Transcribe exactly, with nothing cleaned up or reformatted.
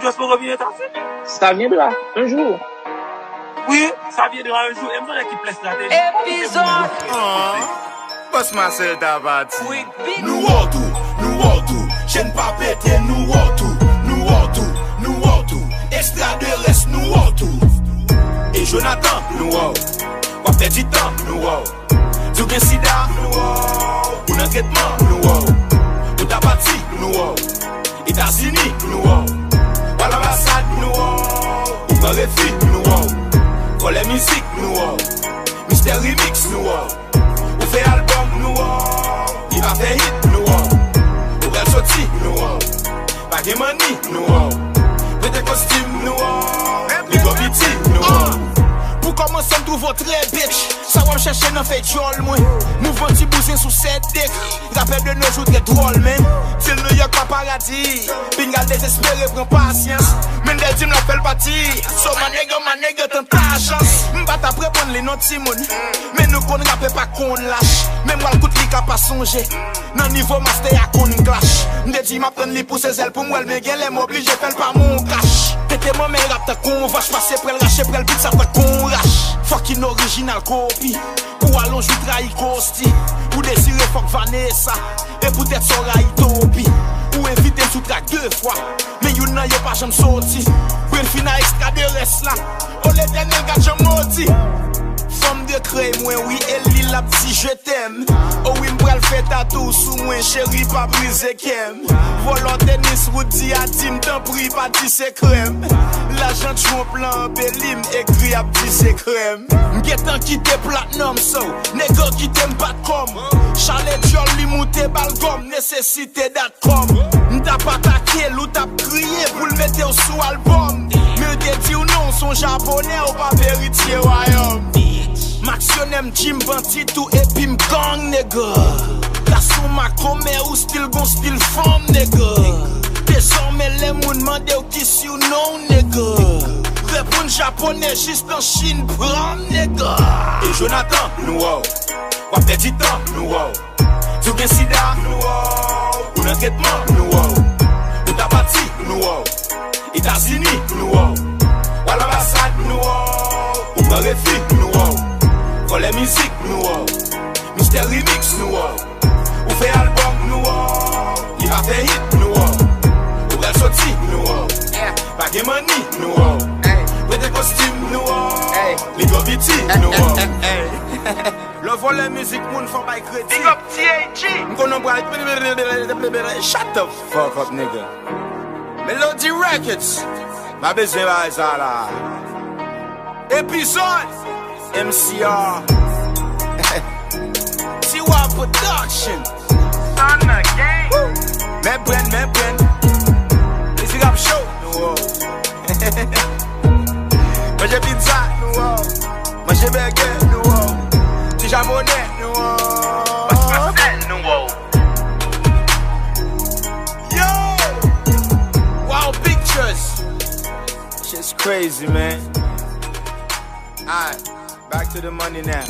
Just poko vin Etazini. Ça viendra un jour. Wi, ça viendra un jour. E m konnen ki plis estrateji. Epizòd. Bòs Masèl ta pati. Nou wè w tou, nou wè w tou. Chèn pa pete, nou wè w tou, nou wè w tou, nou wè w tou. Extraterrestre, nou wè w tou. E Jonathan, nou wè w. W ap pèdi tan, nou wè w. Si w gen sida, nou wè w. Ou nan tretman, nou wè w. Ou ta pati, nou wè w. Etazini, nou wè w. W al anbasad, nou wè w. Ou pran refi, nou wè w. Vòlè mizik, nou wè w. Mistè remix, nou wè w. Ou fè albòm, nou wè w. Li pa fè hit, nou wè w. Ou pral soti, nou wè w. Pa gen manni, nou wè w. Prete kostim, nou wè w. Li twò piti, nou wè w. Pou kòmanse, m twouve w trè bitch. Sa w ap chèche nan fèy djòl mwen. Mouvman ti bouzen sou sèt dek. Rapè de nos jours trè dwòl, men. Til New York pa paradi. Pinga l dezespere, pran pasyans. Mendel di m l ap fè l pati. So my nigga, my nigga, tanta chans. M pa t ap reponn li non timoun. Men nou konn rapè pa konn lach. Memwa l kout li ka pa sonje. Nan nivo master a konn clash. M te di m ap tann li pouse zèl pou m wè l, men genlè m oblije fè l pa mon kach. Tete manman l rap tankou yon vach, pase prè l rache prè l bit sa tankou yon rach. Fucking orijinal kopi. Pou alonj ou trayi Kosti. Pou dezire fòk Vanessa. E poutèt sa w rayi Toby. Ou envite m sou trak de fwa. Men youn nan yo pa janm soti. Brenfina extraterès la. O Letènèl, gad jan m modi. Fanm de krèy mwen, wi, e li l ap di je t'aime. O wi, m pral fè tatou sou mwen, cheri, pa brize kè m. Vòlò tenis, Woody a di m, tanpri, pa di se krèm. Lajan Trump lan anbeli m, egri ap di se krèm. M gentan kite Platinum, so, nèg yo kite m bat kò m. Chale djòl, li moute balkon m, nesesite dat kòm. M t ap atake l, ou t ap kriye pou l mete w sou albòm. Men yo te di w non, w s on japonè, ou p ap eritye wayòm. M aksyonè, m Jim Bandit tou, epi m gang, nèga. Gason makomè, ou still gon stil fanm, nèga. Dezòmè, lè moun mande w kiss you know, nèga. Reponn japonè, jis nan Chin, pran, nèga. E Jonathan, nou wè w. W ap pèdi tan, nou wè w. Si w gen sida, nou wè w. Ou nan tretman, nou wè w. Ou ta pati, nou wè w. Etazini, nou wè w. W al anbasad, nou wè w. Ou pran refi, nou wè w. Vòlè mizik, nou wè w. Mistè remix, nou wè w. Ou fè albòm, nou wè w. Li pa fè hit, nou wè w. Ou pral soti, nou wè w. Pa gen manni, nou wè w. Prete kostim, nou wè w. Li twò piti, nou wè w. Lè w vòlè mizik moun, fò w bay kredi. Big up T A G. M konnen w pral. Shut the fuck up, nigga. Melody Records. Pa bezwen bagay sa la. Epizòd. M C R. Tiwa Production. Son the game. Mèt Bren, Mèt Bren. Mizik ap cho. Manje pizza. Manje bègè. Ti japonè. Yo! Wow Pictures. Shit's crazy, man. Alright, back to the money now.